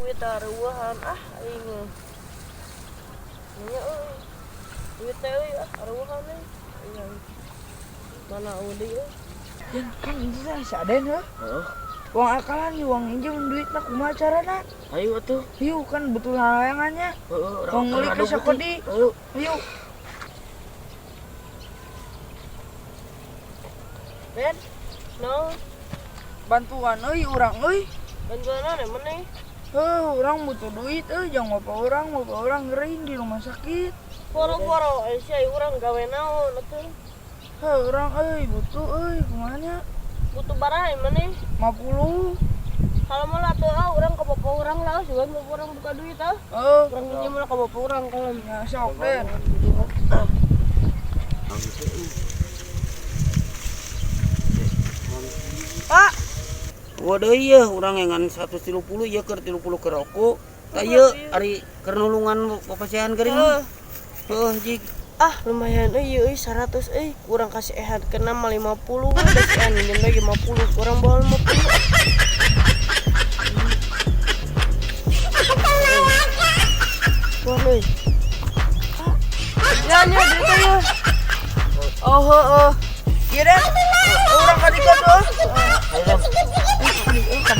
Duit aruhan ah aing. Nya euy. Duit teh euy ah aruhan euy. Aing. Mana udi euy. Yan kan itu teh si Aden heuh. Heeh. Uang akalan ieu uang injem duitna kumaha carana? Ayo atuh. Hiu kan betul hayangannya. Heeh, Tong ngeuli ke sakodi. Ayo. Hiu. Ben, No, bantuan euy urang euy. Bantuan naon maneh? Heuh, urang butuh duit euy, jangan bapak orang gering di rumah sakit. Foro-foro eh sia urang gawe naon atuh. Heuh, urang euy butuh euy, kumaha nya? Butuh baraha maneh? 50. Kalau mau lah tuh ah urang ke bapak urang lah, juga bapak urang buka duit ah. Heuh, Urang minjem lah ke bapak urang kalau ya sok Den. Pak, Waduh iya, urang ngan 130 ieu keur 30 keur rokok. Tah ieu ari keur nulungan papasihan gering. Heuh, jig. Ah lumayan euy euy 100 euy, kurang kasih ehat kena mah 50, udah si Ehan minjem lagi 50, kurang bawa 50. Wah euy. Ya nya duit ya. Oh heuh. Ieu Den. Urang ka dieu tuh. Ayo. Aduh, kan.